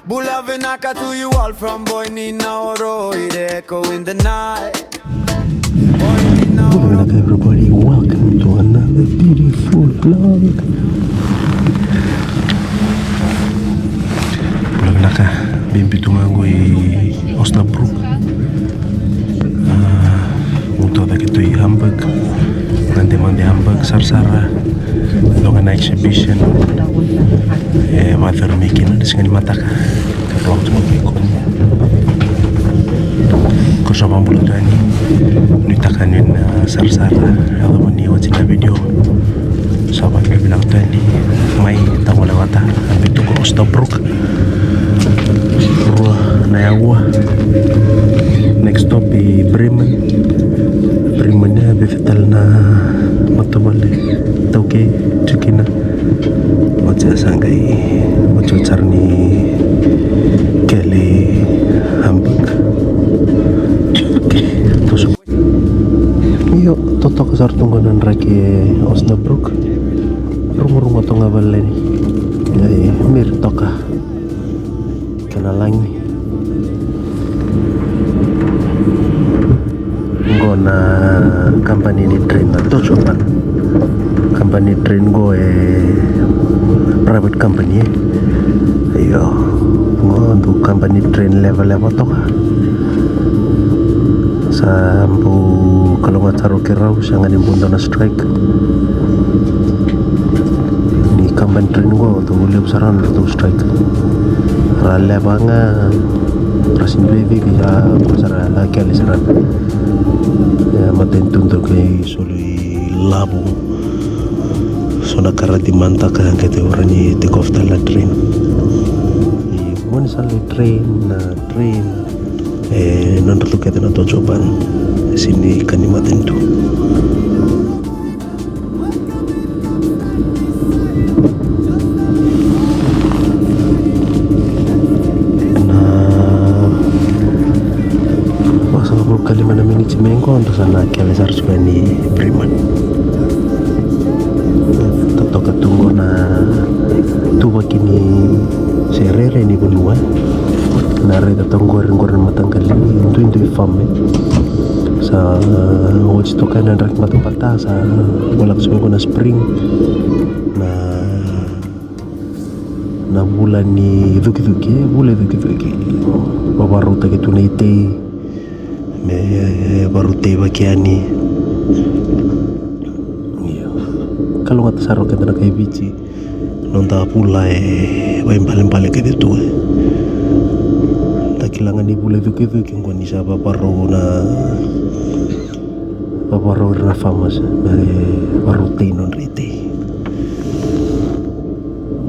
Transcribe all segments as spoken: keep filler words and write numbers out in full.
Bula vinaka to you all from Boini, Nauru, it echo in the night. Bula vinaka, everybody. Welcome to another beautiful vlog. Bula vinaka, bibi tu ga qo i Osnabrook. Au tu cake tu i Hamburg. Gade mada i Hamburg, sarasara. Dua ga na exhibition e vakacuru mai kina na siga ni mataka. Ka vlog tu mai kina. Ko sa vakabula tu yani. Nuitaka ni na sarasara. Yacova ni watch na video. Sa vakavinavinaka tu yani. Mai tagole vata. A biu tu qo Osnabrook. Rua na yaua. Next stop i Bremen. Bremen ya biu tale na matavuvale taukei tu kina. Oti a sa qai otioti sara ni kele i Hamburg. Okei, toso. Io, totoka sara tu qo na draki e Osnabrook. Rugurugu toka ga vale ni. Ia, ia, miri toka. Kena lagi. Qo na kabani ni train na Deutsche Bahn. Kabani train qo e private company, e. Io, qo dua kabani train levaleva toka. Sa bau kalougata sara o keirau, sega ni bau dua na strike. Ni kabani train qo, dau levu sara na dau strike. Ra leva ga, ra sega ni veivuke, ra qo sara, ra kele sara. E, matanitu dau qai soli lavo. So na ka ra demandtaka, qai tevoro ni take off tale na train. Ni gone sara ni train, na train. E, nodratou kece na Deutsche Bahn. Sega ni ka ni matanitu. Na vasagavulu ka lima na miniti mai qo, da sa na kele sara tiko yani Bremen. Totoka tu qo na tuvaki ni se rairai ni vanua. Na raica toka qori, qori na mataqali duidui fame. Sa oti toka na draki batabata, sa voleka tiko qo na spring. Na, na vula ni cukicuki, e, vula i cukicuki. Vavarautaki tu na itei me, e, varautei vaki yani. Io. Kalougata sara o keda na kai Viti. Noda vula e vaibalebale kece tu, e. Da kila ga ni vula i cukicuki qo ni sa vavarau na, vavarau ira na farmers me varautei nodra itei.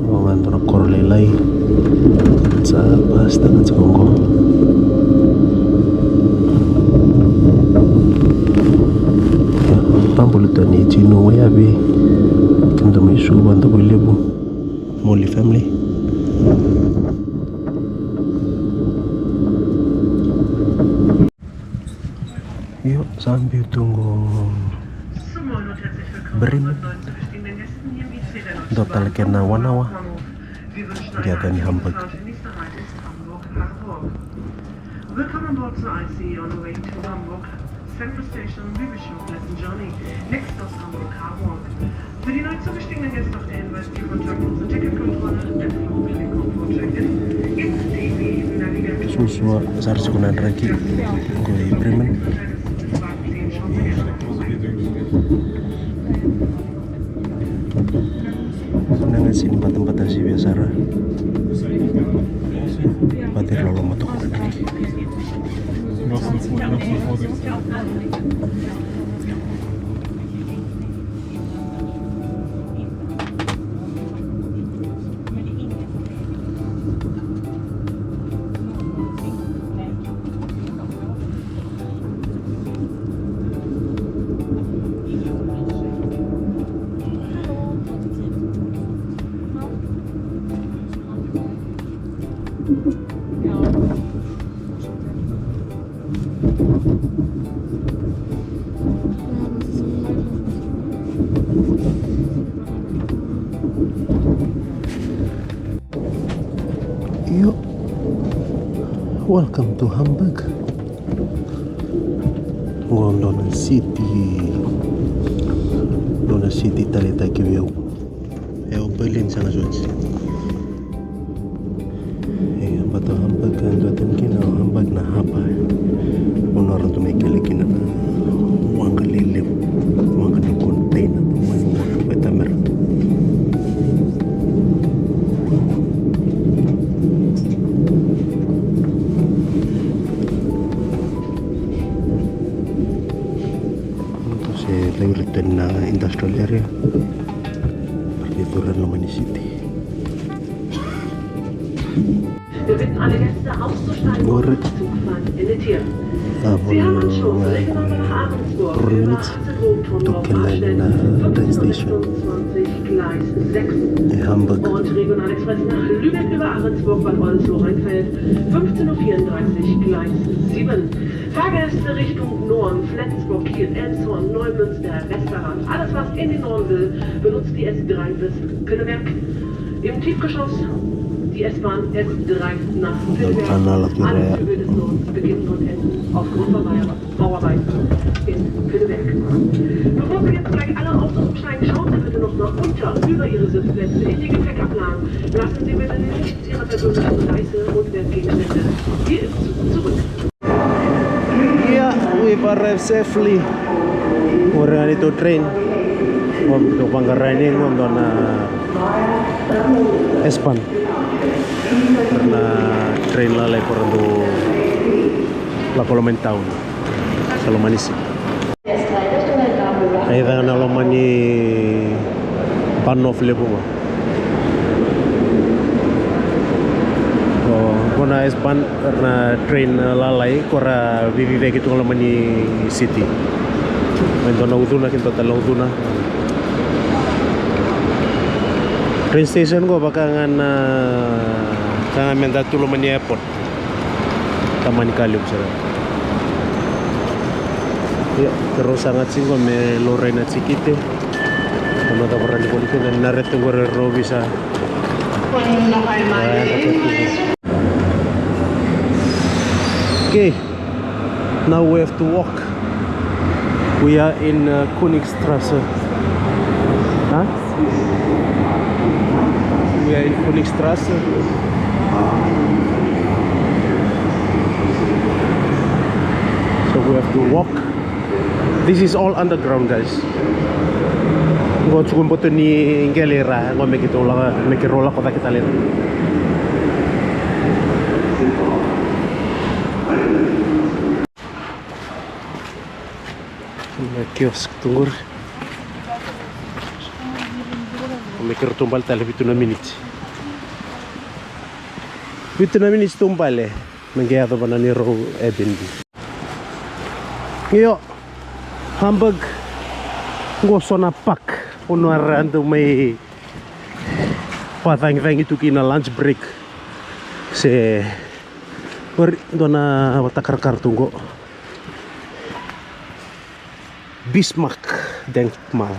Qo ga dua na koro lailai. Sa pasta na tiko qo. Ia, vakabula tu yani Tino, Waiyavi. Kemudou mai Suva, Davuilevu. Moli family. Io, sa biu tu qo Bremen. Dua tale kena one hour. Qai yani Hamburg. Willkommen an Bord zur I C E on the way to Hamburg. Central Station, we wish you a pleasant journey. Next stop, Hamburg Hauptbahnhof. Für die neu zugestiegenen Gäste auf der Hinweis, die von Terminals und Ticketkontrolle, der Flug, Telekom und Check-in, ist die Navigation. Suasua sara tiko na draki qo i Bremen. Na qai sega ni batabata sivia sara. Vata ni loloma toka na draki. Welcome to Hamburg. Qo dua na city, dua na city taleitaki vei au. E o Berlin sega soti. E, but o Hamburg e dua tani kina o Hamburg na harbor. Vanua ratou mai kele kina na waqa lelevu, waqa ni container, waqa ni waqa. Se lai ira tani na industrial area. Rai curu e loma ni city. Wir bitten alle Gäste auszusteigen und Zugfahren in der Tür. Sie haben Anschluss Rickenau nach Ahrensburg über Assenhofen, Neumarschall, fünfzehn Uhr fünfundzwanzig, Gleis sechs. Und Regionalexpress nach Lübeck über Ahrensburg, Bad Oldesloe, Rheinfeld, fünfzehn Uhr vierunddreißig, Gleis sieben. Fahrgäste Richtung Norden, Flensburg, Kiel, Elmshorn, Neumünster, Westerland. Alles, was in den Norden will, benutzt die S drei bis Pinneberg. Im Tiefgeschoss die S-Bahn S drei nach Pinneberg. Alle Züge des Nordens beginnen und enden aufgrund von Bauarbeiten in Pinneberg. Bevor Sie jetzt gleich alle aus- und umsteigen, schauen Sie bitte noch mal unter über Ihre Sitzplätze in die Gepäckablage. Lassen Sie bitte nichts Ihrer persönlichen Reise- und Wertgegenstände hier im Zug zurück. Yeah, we've arrived safely. Qori ga ni tou train. Qo tou vaqara yani qo dua na S-Bahn. Na train lalai qori dau lako loma ni town. Sa loma ni city. Raica na loma ni Bahnhof levu qo. Qo na S-Bahn, na train lalai qo ra veiviveki tu ga loma ni city. Mai dua na ucuna ki dua tale na ucuna. Train station qo vaka ga na, ka ga me da tu loma ni airport. Tamani ka levu sara. Ia, keirau saga tiko me laurai na tikite. Kona cava ra ni voli kina na rete qori rau visa. Okay, now we have to walk. We are in uh, Königstrasse. Huh? We are in Königstrasse. So we have to walk. This is all underground, guys. Qo tiko boto ni qele ira, qo me keitou lako, me keirau lako cake tale. Na kiosk tu qori. Me keirau taubale tale vitu na miniti. Vitu na miniti taubale. Me qai yacova na neirau Airbnb. Io, Hamburg. Qo so na park. Vanua ra dau mai vakacagicagi tu kina lunch break. Se qori dua na vatakarakara tu qo. Bismarck Denkmal.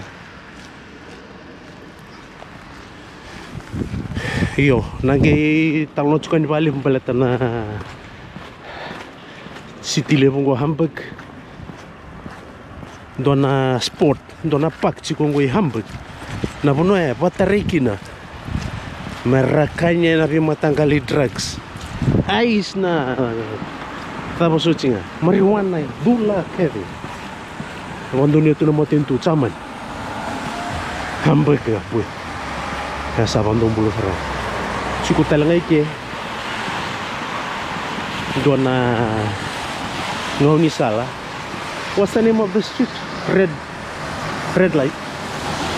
Io, na qai talanoa tiko yani vakalevu baleta na city levu qo Hamburg. Dua na spot, dua na park tiko qo i Hamburg. Na vanua e vakatarai kina me ra kania na veimataqali drugs. Ice na cava soti ga, marijuana, cula kece. Vakadonuya tu na matanitu German. Hamburg ga pue. Ia sa vakadomobula sara. Tiko tale ga i ke dua na gaunisala. What's the name of the street? Red, red light.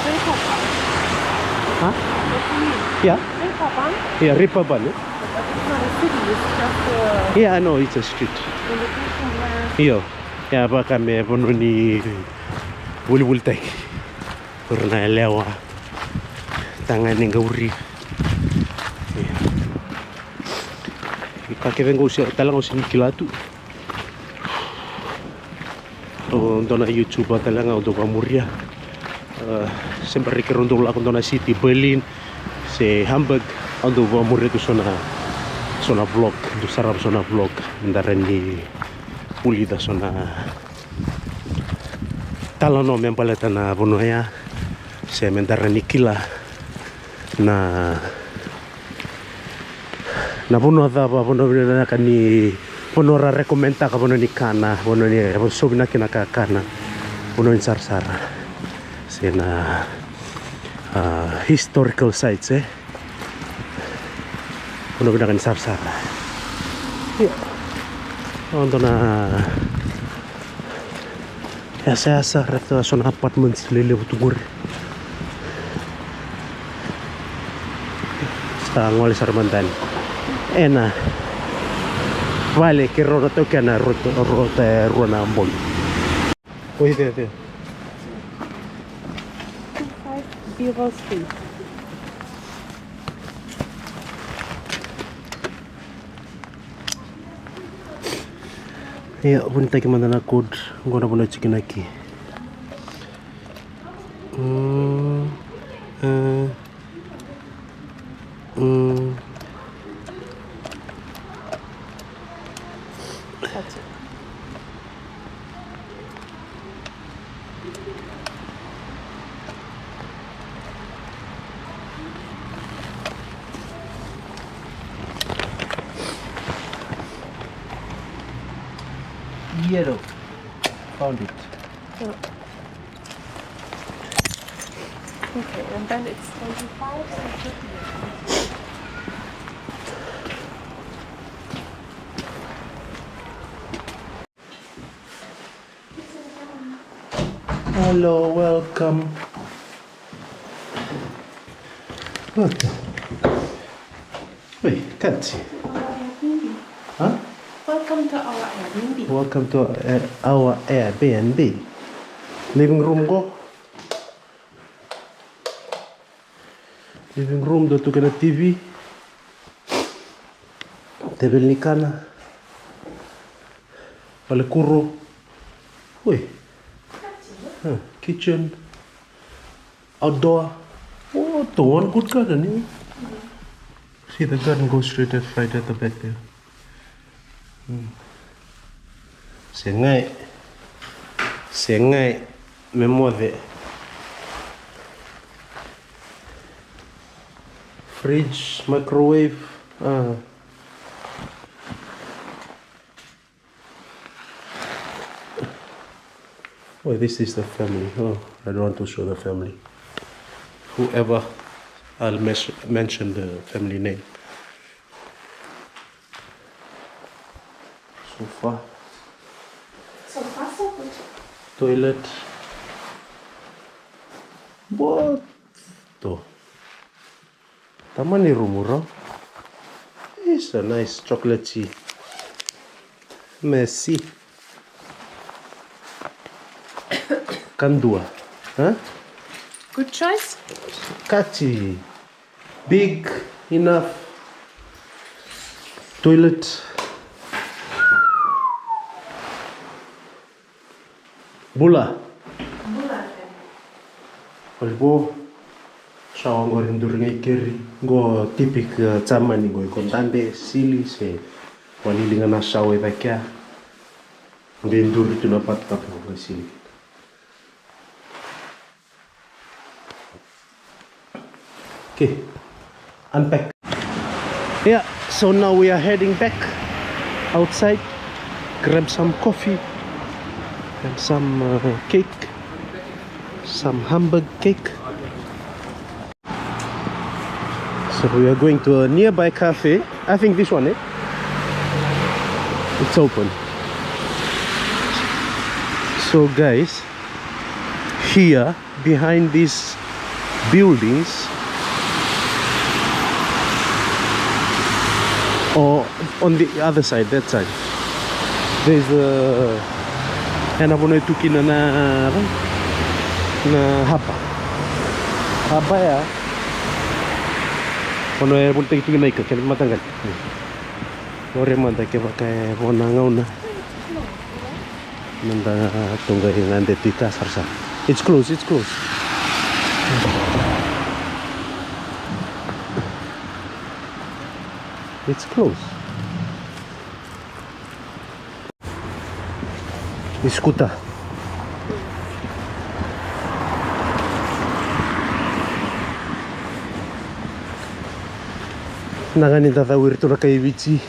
Reeperbahn. Huh? What do you mean? Yeah. Reeperbahn? Yeah, Reeperbahn, eh? But it's not a city, it's just a... Yeah, I know, it's a street. Indication where... Io, ia vaka me vanua ni volivolitaki. Qori na yalewa, tagane, qauri. Ia. Ka kece qo au se, tale ga au sega ni kila tu. O dua na YouTuber tale ga au dau vakamuria. E, se bera ni keirau dau lako dua na city, Berlin se Hamburg, au dau vakamuria tu so na So na vlog, dou sarava so na vlog, me da rawa ni vulica so na talanoa me baleta na vanua ya, se me da rawa ni kila na, na vanua cava, vanua vinaka ni, vanua ra recommendtaka, vanua ni kana, vanua ni, e, so vinaka na kakana, vanua ni sarasara, se na, ah, historical sites, e. Vanua vinaka ni sarasara. Ia. Au dau na yasayasa, raica so na apartments lelevu tu qori. Sa gole sara mada yani ena vale keirau na taukena, rua, rua, e, rua na bogi. Oi, there, there. Two five zero three. Ia, vunitaki mada na code, qo na vanua e tiko kina na key. Mm, e, mm. That's it. Yellow. Found it. Oh. Okay, and then it's twenty-five, so it should be okay. Hello, welcome. What the? Wait, Katsi. Huh? Welcome to our Airbnb. Welcome to, uh, our Airbnb. Living room qo. Living room, dua tu kena T V. Teveli ni kana. Vale kuro. Oi. Huh, kitchen. Outdoor. Oh, the one good garden, eh? See, the garden goes straight at, right at the back there. Mm. Segai. Segai. Me moce. Fridge, microwave. Ah. Oh, this is the family. Oh, I don't want to show the family. Whoever, I'll mes-, mention the family name. Sofa. So far, so good. Toilet. What? Tamani rumu rau. It's a nice chocolatey. Messy. Kadua. Huh? Good choice. Katsi. Big enough. Toilet. Bula. Bula. Oi, qo. Shower qori duri ga i keri. Qo typical, e, Jamani qo, iko dabe sili se walili ga na shower i cake ya. Qai duri tu na bathtub qo sili. Okay, unpack. Yeah, so now we are heading back outside, grab some coffee and some, uh, cake, some Hamburg cake. So we are going to a nearby cafe. I think this one, eh? It's open. So guys, here behind these buildings, or on the other side, that side, there's a, ena vanua e tu kina na, na harbor. Harbor ya, vanua e volitaki tu kina ika kei na mataqali. Qori mada kevaka e vo na gauna. Meda toqai gade tu i ka sarasara. It's close, it's close. It's close. Iskuta. Na ga ni da cau iratou na kai Viti.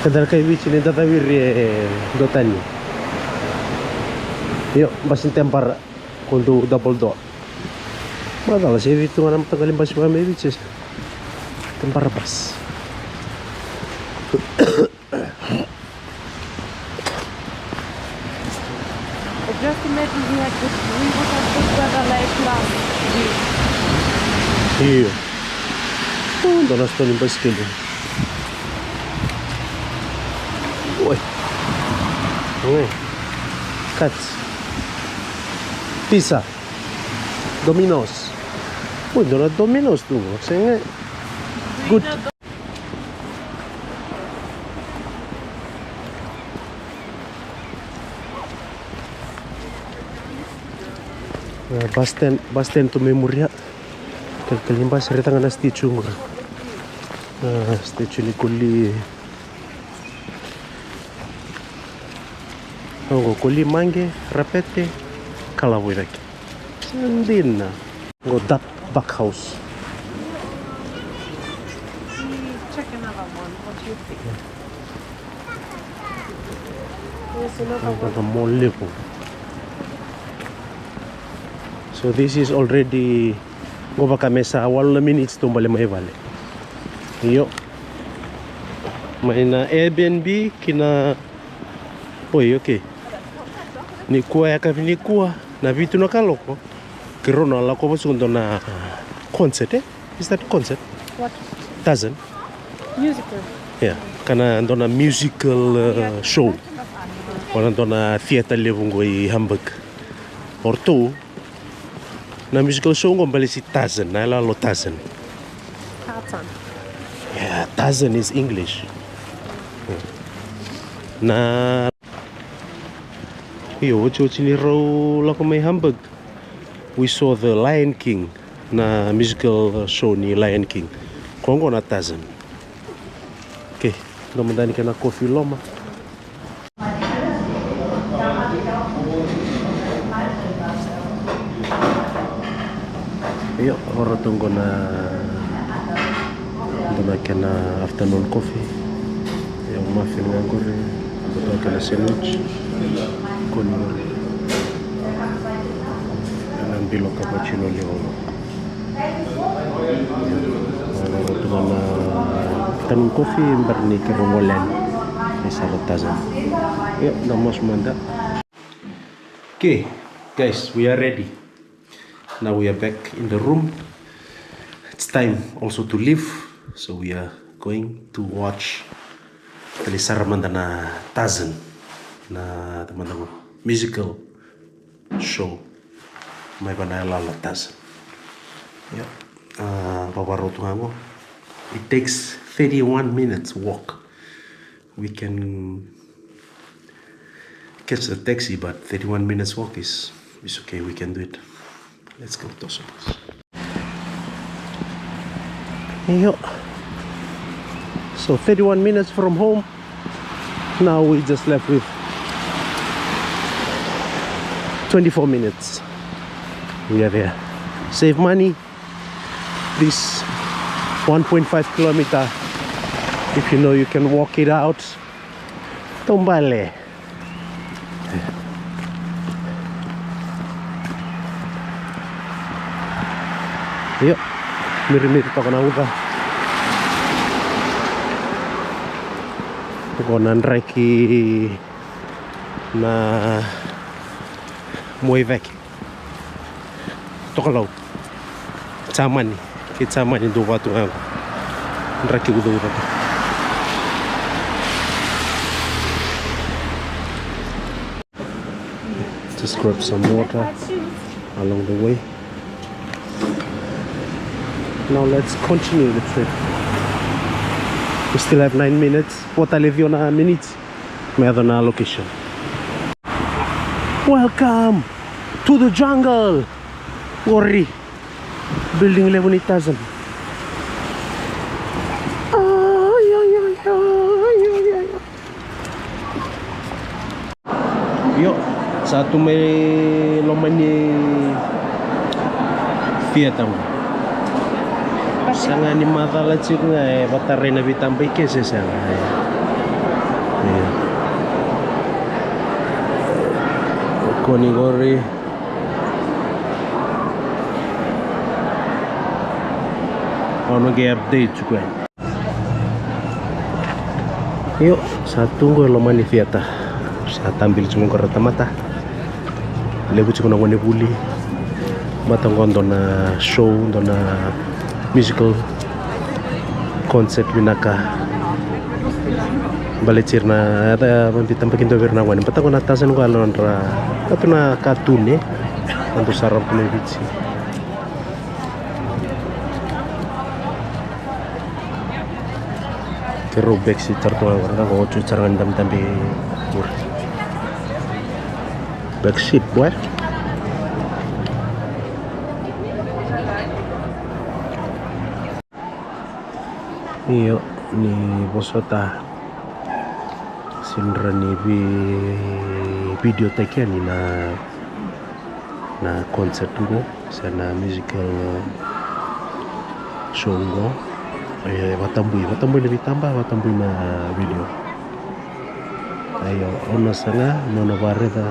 Keda na kai Viti ni da cau ira e dua tani. Io, basi ni tebara ko dou double door. Macala se vitu ga na mataqali basi vaka mai Viti se tebara basi. Just imagine he had good, we would have good weather like last week. Io. Oh, dona sito ni basikeli. Oi. Oi. Cut. Pizza. Domino's. Oi, dona Domino's tu. Sega. Good. E, bus stand, bus stand tu mai muria. Kalikali ni basi, raica ga na statue qori. E, statue ni koli. Oqo koli, maqe, rapete, kalavu i cake. Dina. Qo Dutch Back House. Check another one. What do you think? There's another one. Another more level. So this is already, qo vaka me sa walu na minutes tu bale mai vale. Io. Mai na Airbnb ki na, oi, okay. Nikua yakavi nikua, na vitu na kaloko, keirau na lako vasuka dua na concert, e? Is that concert? What? Tarzan. Musical. Yeah, kana dua na musical, uh, show. Vaka na dua na theatre levu qo i Hamburg. O ratou na musical show qo baleti Tarzan, na yaloyalo Tarzan. Tarzan. Yeah, Tarzan is English. Na, io, otioti ni rau lako mai Hamburg, we saw the Lion King, na musical show ni Lion King. Ko qo na Tarzan. Okay, dua mada ni kena coffee loma. Io, o ratou qo na, qo na kena afternoon coffee. Io, muffin ga qori, qo na kena sandwich. Koni qori. Na bilo cappuccino levu. Io, na afternoon coffee, bera ni keirau gole yani. Ni sa rauta sara. Io, na masu mada. Okay, guys, we are ready. Now we are back in the room. It's time also to leave. So we are going to watch, tali sara mada na Tarzan. Na, mada qo, musical show mai vei na yaloyalo Tarzan. Io. A, vavarau tu ga qo. It takes thirty-one minutes walk. We can catch the taxi, but thirty-one minutes walk is, is okay. We can do it. Let's go, toso. Io. So thirty-one minutes from home. Now we just left with twenty-four minutes. We are there. Save money. This one point five kilometer, if you know you can walk it out. Tombale. Io, mirimiri toka na uca. Qo na draki na Muaicake. Tokalau. Jamani. Kei Jamani dou vatu ga qo. Draki ucauca. Just grab some water along the way. Now let's continue the trip. We still have nine minutes. Vota levu na minutes. Me yaco na location. Welcome to the jungle. Qori. Building levu ni Tarzan. Io, sa tu mai loma ni theatre qo. Sega ni macala tiko ga e vatarai na veitaba i ke se sega. Io. Koni qori. Au na qai update tiko yani. Io, sa tu qo e loma ni theatre. Sa tabili tiko qo ra tamata. Levu tiko na gone vuli. Mata qo dua na show, dua na musical concert vinaka. Baleti ira na, e, e, vabita baki dua vei ira na gone. Mata qo na Tarzan qo a nodra, a tu na katuni. A dau sara tu mai Viti. Keirau backseat sara tu ga qori, qo oti sara ga ni dabedabe qori. Backseat, boy. Io, ni vosota, sa rawa ni vi-, videotaki yani na, na concert qo, se na musical show qo. E, vatabui, vatabui na veitaba, vatabui na video. Io, au na saga, au na vakaraica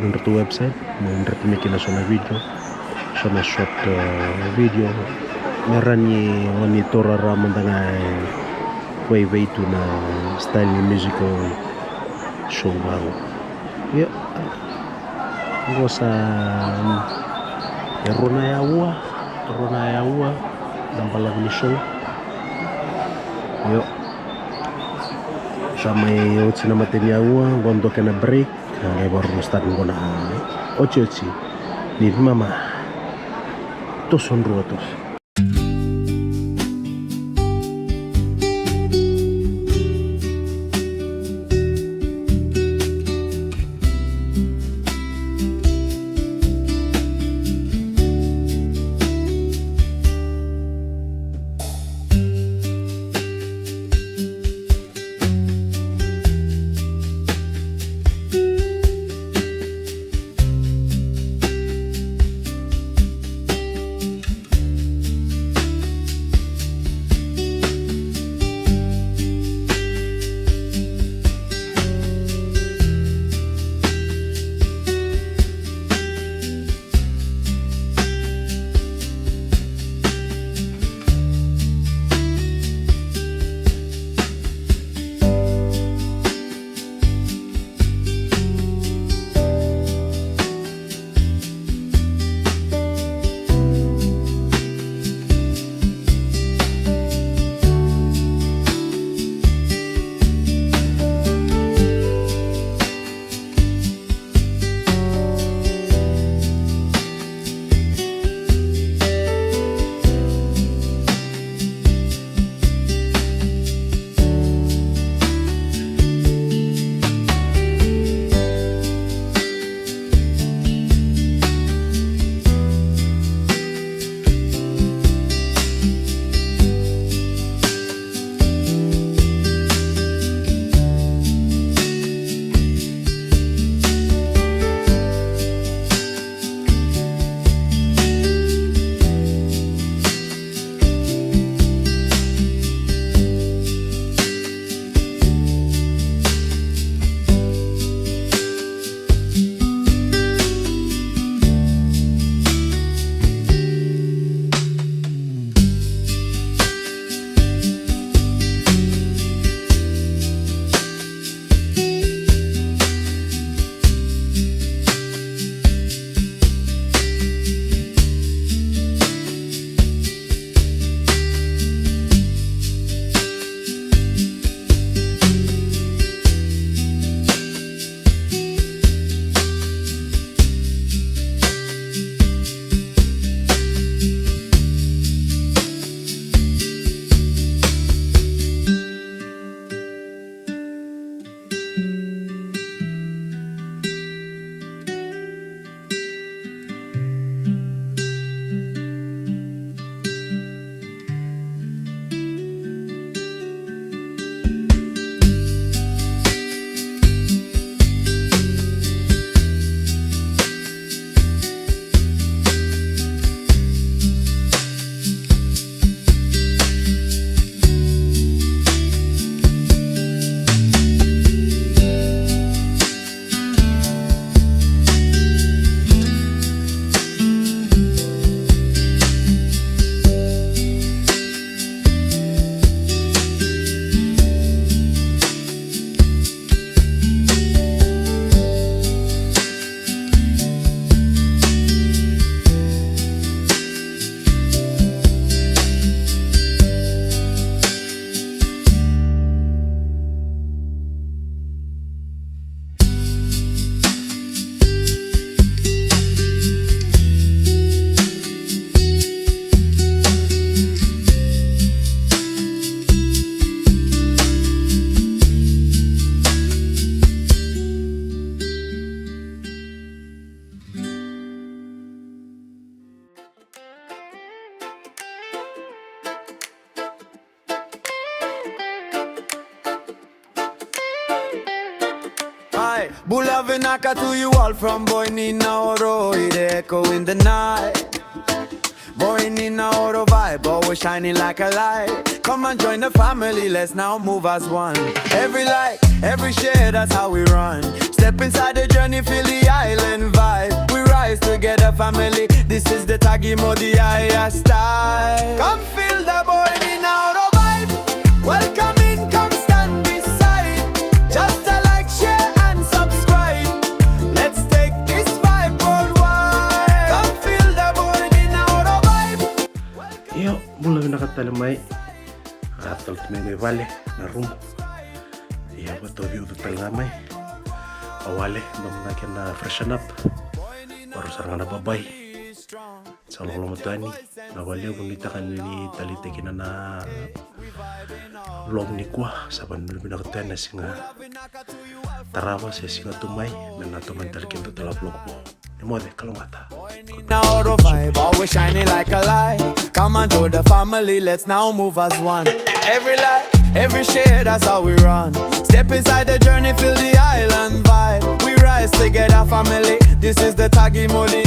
nodratou website, me dreti mai kina so na video, so na short, e, video. Me rawa ni o ni taura rawa mada ga e vaivai tu na style ni musical show vaqo. Io. Qo sa, e rua na aua, rua na aua na balavu ni show. Io. Sa mai oti na matai ni aua, qo dua kena break. Ka qai vakarau start qo na otioti ni veimama. Toso drua toso. Bula vinaka to you all from Boy ni Naoro, it echo in the night. Boy ni Naoro vibe, always shining like a light. Come and join the family, let's now move as one. Every like, every share, that's how we run. Step inside the journey, feel the island vibe. We rise together, family, this is the Tagi Modi Aya style. Come feel the Boy ni Naoro vibe. Welcome in, come stand beside. Just a like, share and subscribe. Let's take this vibe worldwide. Come feel the Boy ni Naoro vibe. Io, bula vinaka tale mai. A tale tu mai qo i vale, na rumu. Ia, vakatauvi uca tale ga mai. A wale, dua mada kena freshen up. Vakarau sara ga na babai. Sa loloma tu yani. Na vakalevu nuitaka ni taleitaki kina na vlog nikua. Sa vanavinaka tu yani na siga tarava se siga tu mai. Me na tomani tale kina dua tale na vlog vou. Ni moce, kalougata. Naoro vibe, always shining like a light. Come and join the family, let's now move as one. Every like, every share, that's how we run. Step inside the journey, feel the island vibe. We rise together, family. This is the Tagi Modi